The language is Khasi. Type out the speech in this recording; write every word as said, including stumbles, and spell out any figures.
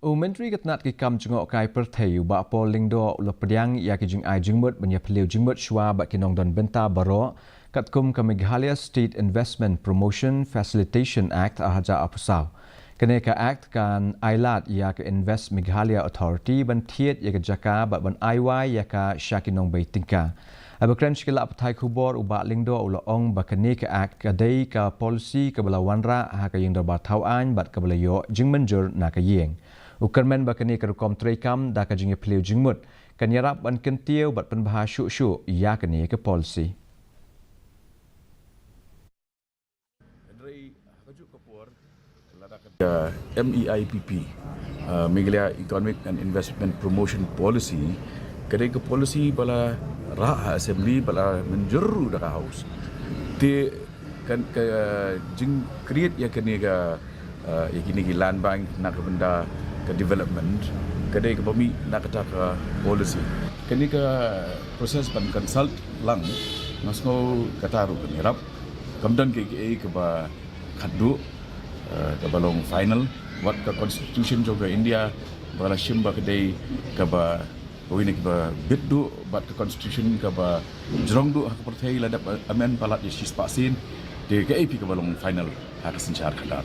U Myntri ka tnat ki kam jngohkai pyrthei u Bah Paul Lyngdoh u la pdiang ïa ki jingai jingmut ban ïa phylliew jingmut shuwa bad ki nongdon bynta baroh, katkum ka Meghalaya State Investment Promotion Facilitation Act ar hajar arphew saw. Kane ka Act kan ai lad ïa ka Invest Meghalaya Authority ban thied ïa ka jaka bad ban ai wai ïa ka sha ki nongbei tyngka. Haba kren sha ki lad pathai khubor, u Bah Lyngdoh u la ong ba kane ka Act ka dei ka policy kaba la wanrah ha ka ïing dorbar thaw aiñ bad kaba la ïoh jingmynjur na ka ïing. U kyrmen ba kane ka rukom treikam da ka jingïaphylliew jingmut kan ïarap ban kyntiew bad pynbha shuh shuh ïa kane ka policy. Hynrei ha kajuh ka por, lada ka, uh, M E I P P, uh, Meghalaya Economic and Investment Promotion Policy, ka dei ka policy ba la rah ha Assembly, ba la mynjur ruh da ka House. Te kan ka jing create ïa kane ka, uh, ïa kine ki land bank na ka bynta ka development, ka dei kaba mih na kata ka policy. Kane ka process ban consult lang, nga sngew kata ruh kan ïarap. Kam don kaei kaba khatduh, uh, kaba long final. Wat ka Constitution jong ka India ba la shim ba ka dei kaba, kawei na kiba bit duh, bad ka Constitution kaba jrong duh ha ka pyrthei la dep amend palat ïa shispah sien. Te kaei phi kaba long final ha ka synshar khadar.